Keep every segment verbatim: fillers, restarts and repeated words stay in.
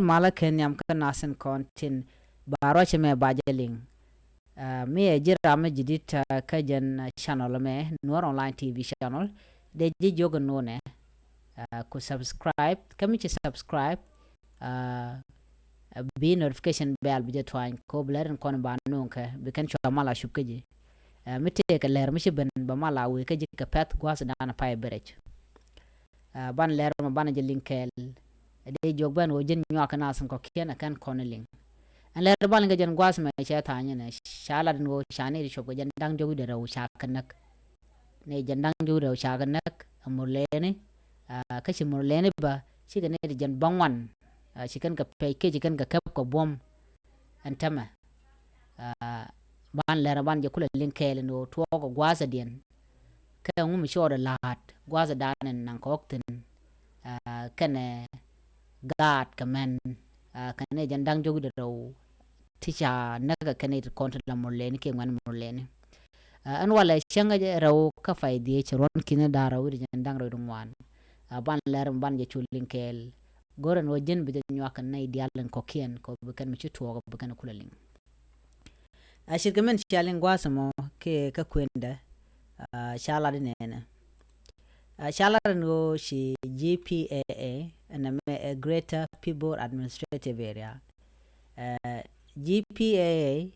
Malä kɛ nhiam kä nasin kɔn tin ba ruacɛ mɛ ba jɛ liŋ. Ɛ, mi ɛ ji̱ ram mi ji̱ dit, ɛ, kä jɛn, ɛ, channel mɛ, Nuer Online T V channel. Dee ji̱ jiök nunɛ, ɛ, ku subscribe, kä mi ci subscribe, ɛ, ɛ, bi notification bell bi jɛ tuany, ko bi lɛr in kɔn ba nuŋ kɛ, bi kɛn cua mal a cup kä ji̱. Ɛ, mi tëëkɛ lɛr mi ci ben ba mal a wee kä ji̱ kɛ pɛth gua̱th dan pay bɛ rɛc. Ɛ, ban lɛr mɛ ban jɛ liŋ kɛɛl. Dee jiök ben ɣöö ji̱n nyuak kɛ nasin kɔ̱kiɛn ɛ kɛn kɔn liŋ. Ɛn lɛr ban liŋ kɛ jɛn gua̱th mɛ cɛ tha̱a̱ny ɛnɛ, ca lat in ɣöö ca ni ti cuɔp kɛ jɛn da̱ŋ diɔ̱k wi̱cdɛ rɛw ca kɛ näk. Ni jɛn da̱ŋ diɔ̱k wi̱cdɛ rɛw ca kɛ näk, ɛ Murleni, ɛ, kä ci Murleni bä, cikɛ ni ti jɛn bäŋuan, ɛ, ci kɛn kɛ pɛc kiɛ ci kɛn kɛ kɛp kɛ buɔ̱m. Ɛn tämɛ, ɛ, ban lɛr ban jɛ kulɛ liŋ kɛɛl in ɣöö tuɔɔk ɛ gua̱a̱thädiɛn. Kɛ ŋu mi cɔɔdɛ la̱a̱t gua̱a̱thädan in naŋ kɔk thi̱n, ɛ, kɛnɛ gaat kɛ mɛn, ɛ, kɛnɛ jɛn da̱ŋ diɔ̱k wi̱cdɛ rɛw ti ca näk ɛ kɛnɛ ti kɔn ti la Murleni kiɛ ŋuɛ̈ni Murleni. Ɛ, ɛn walɛ cäŋ ɛ rɛw kä pay dhieec ruɔ̱n ki̱ni da̱ŋ rɛw wi̱cdɛ jɛn da̱ŋ rɛw wi̱cdɛ ŋuan. Ɛ, ban lɛr ban jɛ cu liŋ kɛɛl. Go̱rɛ ni wä ji̱n bi jɛ nyuak kɛ nɛy diaal in kɔ̱kiɛn kɛ bi kɛn mi ci tuɔɔk bi kɛn kulɛ liŋ. Ɛ, ce̱tkɛ min cia liŋ gua̱a̱th ɛmɔ kɛ kä kuendɛ, ɛ, ca lat inɛnɛ. Ɛ, ca lat in ɣöö ci G P A A, ɛn ɛmɛ ɛ Greater Pibor Administrative Area. Ɛ, G P A A,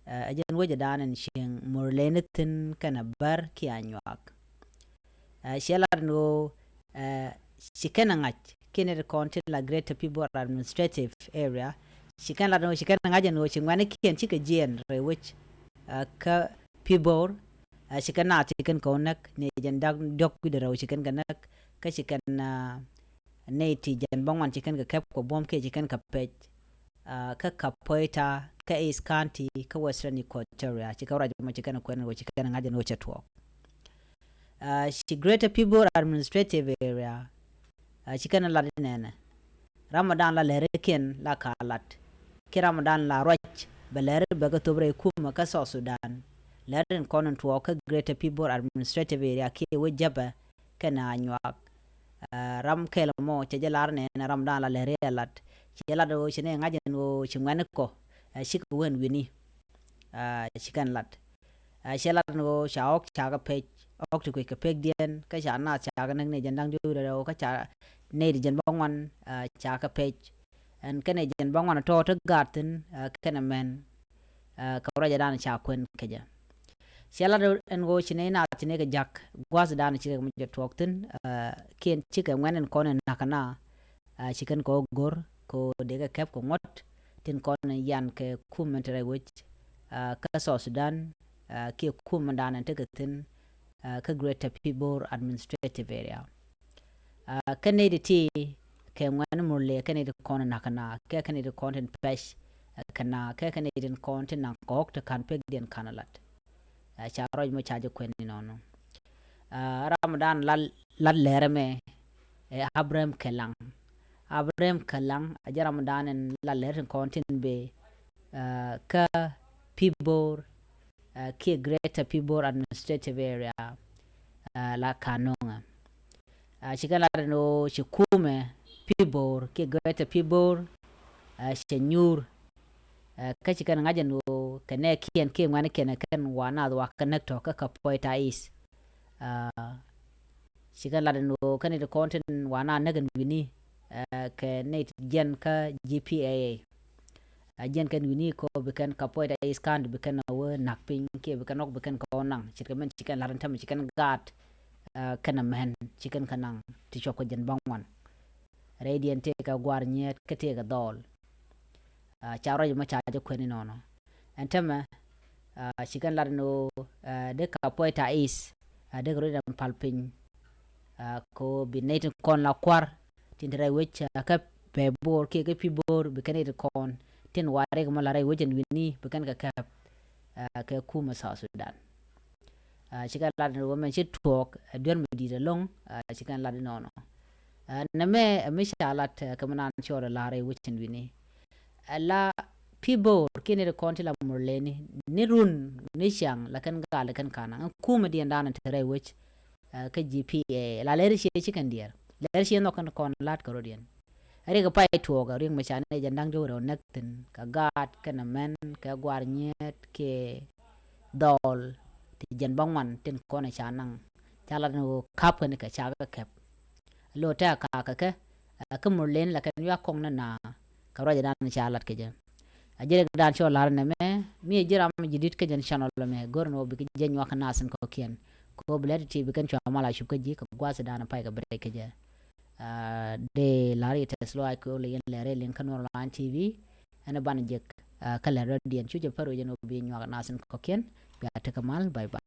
ɛ, ɛ jɛn wecdan in cieŋ Murleni thi̱n kɛnɛ Bär kiɛ Anyuak. Ɛ, ciɛ lat ni ɣöö, ɛ, ci kɛn ɛ ŋa̱c kiɛ ni ti kɔn tin la Greater Pibor Administrative Area. Ci kɛn lat ni ɣöö ci kɛn ɛ ŋa̱c ɛn ɣöö ci ŋuɛ̈nikiɛn cikɛ jiɛɛn rɛy wec, ɛ, kä Pibor, ɛ, ci kɛn naath ci kɛn kɛ wä näk, ni jɛn da̱ŋ diɔ̱k wi̱cdɛ rɛw ci kɛn kɛ näk, kä ci kɛn, ɛ, nɛy ti jɛn bäŋuan ci kɛn kɛ kɛp kɛ buɔ̱m kiɛ ci kɛn kɛ pɛc. Ɛ, kä Kapoeta, kä East County, kä Western Equatoria, ci kɛ ruac mɔ ci kɛn kuɛn ɣöö ci kɛn ŋa̱c ɛn ɣöö cɛ tuɔɔk. Ɛ, ci Greater Pibor Administrative Area, ɛ, ci kɛn lat inɛnɛ. Ram ɔ dan la lɛrikiɛn la ka lat. Kiɛ ram ɔ dan la ruac bɛ lɛri bɛ kɛ thop rɛy kumɛ kä South Sudan. Lɛr in kɔn in tuɔɔk kä Greater Pibor Administrative Area kiɛ wec Jäpɛ kɛnɛ Anyuak. Ɛ, ram kɛl mɔ cɛ jɛ lar nɛn ram dan la lɛri a lat. Cɛ lat ɣöö ci nɛ ŋa̱c ɛn ɣöö ci ŋuɛ̈ni kɔ, ɛ, cikɛ wä ɛn wi̱ni. Ɛ, ci kɛn lat. Ɛ, cɛ lat ɛn ɣöö ca ɣɔ̱k ca kɛ pɛc, ɣɔ̱k ti kui̱c kɛ pekdiɛn, kä ca naath ca kɛ näk ni jɛn da̱ŋ diɔ̱k wi̱cdɛ rɛw, kä ca nɛy ti jɛn bäŋuan, ɛ, ca kɛ pɛc. Ɛn kɛnɛ jɛn bäŋuan tɔ̱ ti gaat thi̱n, ɛ, kɛnɛ mɛn, ɛ, kɛ ruacɛ dan ca kuɛn kɛ jɛ. Cɛ lat ɛn ɣöö ci nɛy naath ci nɛy kɛ ja̱k gua̱a̱thdan ci kɛ mi jɛ tuɔɔk thi̱n, ɛ, kiɛn cikɛ ŋuɛ̈n ɛn kɔn in na̱k kɛ na, ɛ, ci kɛn kɛ wä go̱r kɛ ɣöö dee kɛ kɛp kɛ ŋuɔ̱t tin kɔn in yan kɛ kum in te rɛy wec, ɛ, kä South Sudan, ɛ, kiɛ kum in dan in tekɛ thi̱n, ɛ, kä Greater Pibor Administrative Area. Ɛ, kä nɛy ti ti kɛ ŋuɛ̈ni Murle, kä nɛy ti kɔn in na̱k kɛ na, kɛ kɛ nɛy ti kɔn tin pɛc, ɛ, kɛ na, kɛ kɛ nɛy tin kɔn tin naŋ kɔk ti ka̱n pekdiɛn ka̱n lat. Ɛ, ca ruac mɔ ca jɛ kuɛn inɔnɔ. Ɛ, ram dan la lat lɛr ɛmɛ, ɛ Abraham Kɛlaŋ. Abraham Kɛlaŋ ɛ jɛ ram dan in la lɛr tin kɔn tin bee, ɛ, kä Pibor, ɛ, kiɛ Greater Pibor Administrative Area, ɛ, la Kanuŋɛ. Ɛ, ci kɛn lat ɛn ɣöö ci kumɛ Pibor kiɛ Greater Pibor, ɛ, cɛ nyuur. Ɛ, kä ci kɛn ŋa̱c ɛn ɣöö kɛ nɛɛkiɛn kiɛ ŋuɛ̈nikiɛn ɛ kɛn wa naath wa kɛ näk tɔ̱ kä Kapoeta East. Ɛ, ci kɛn lat ɛn ɣöö kɛn nɛy ti kɔn tin wa naath näk ɛn wi̱ni, ɛ, kɛ nɛy ti jiɛn kä G P A A. Ɛ, jiɛn kɛn wi̱ni kɔ bi kɛn Kapoeta East County bi kɛn ɛ wä na̱k piny kiɛ bi kɛn ɣɔ̱k bi kɛn kɛ wä naŋ. Ce̱tkɛ min ci kɛn lat ɛn tämɛ ci kɛn gaat, ɛ, kɛnɛ mɛn ci kɛn kɛ naŋ ti cuɔp kɛ jɛn bäŋuan. Rɛydiɛn tëëkɛ gua̱a̱r nyiet kä tëëkɛ dhɔɔl. Ɛ, ca ruac mɔ ca jɛ kuɛn inɔnɔ. Ɛn tämɛ, ɛ, ci kɛn lat ɛn ɣöö, ɛ, dee Kapoeta East, ɛ, dee kɛ ruac ɛn pal piny. Ɛ, kɛ ɣöö bi nɛy tin kɔn la kua̱r tin te rɛy wec, ɛ, kä Pibor kiɛ kä Pibor bi kɛn nɛy tin kɔn tin wa riɛk mɔ la rɛy wec ɛn wi̱ni bi kɛn kɛ kɛp, ɛ, kɛ kumɛ South Sudan. Ɛ, ci kɛn lat ɛn ɣöö mɛn ci tuɔɔk, ɛ, duer mi di̱i̱t ɛlɔ̱ŋ, ɛ, ci kɛn lat inɔnɔ. Ɛ, nɛmɛ, ɛ, mi ca lat, ɛ, kɛ mi naan cɔɔl ɛ la̱r ɛ wec ɛn wi̱ni. Ɛ la Pibor kiɛ nɛy ti kɔn ti la Murleni, ni run, ni ciaŋ, la kɛn gal, la kɛn ka̱n naŋ. Ɛn kumɛ diɛn dan te rɛy wec, ɛ, kä G P A A. La lɛr ciɛ ci kɛn diɛɛr. Lɛr ciɛ nhɔk kɛn kɔn la̱t kɛ rɔ̱diɛn. Rik pay tuɔɔk rik mi ca nɛy jɛn da̱ŋ ti wä rɛw näk thi̱n kɛ gaat kɛnɛ mɛn kɛ gua̱r nyiet kɛ dhɔl ti jɛn bä ŋuan tin kɔn ca naŋ. Ca lat ni ɣöö ka̱p kɛn kɛ ca kɛ kɛp. Lo tɛk a kakä kɛ kä mur len la kɛn yua kɔŋ ni na kɛ ruacɛ dan ca lat kɛ jɛ. A jɛ rik dan cɔ lar nɛ mɛ mi ji̱ ram ji̱ dit kä jɛn channel mɛ go̱r ni ɣöö bikɛ jɛ nyuak kɛ nasin kɔkiɛn. Kɛ ɣöö bi lɛ ti ti bikɛn cua mal a cup kä ji̱ kɛ gua̱th dan pay kɛ break kɛ jɛ. Dee lar yɛ tɛth lo a kɛ ɣöö lɛ yɛn lɛ rɛ liŋ kä Nuɔr Online T V. Ɛn ban jek kä lɛ rɛ diɛn cu jɛ pär wecɛ ni ɣöö bi nyuak kɛ nasin kɔkiɛn. Bia tekɛ mal, bye bye.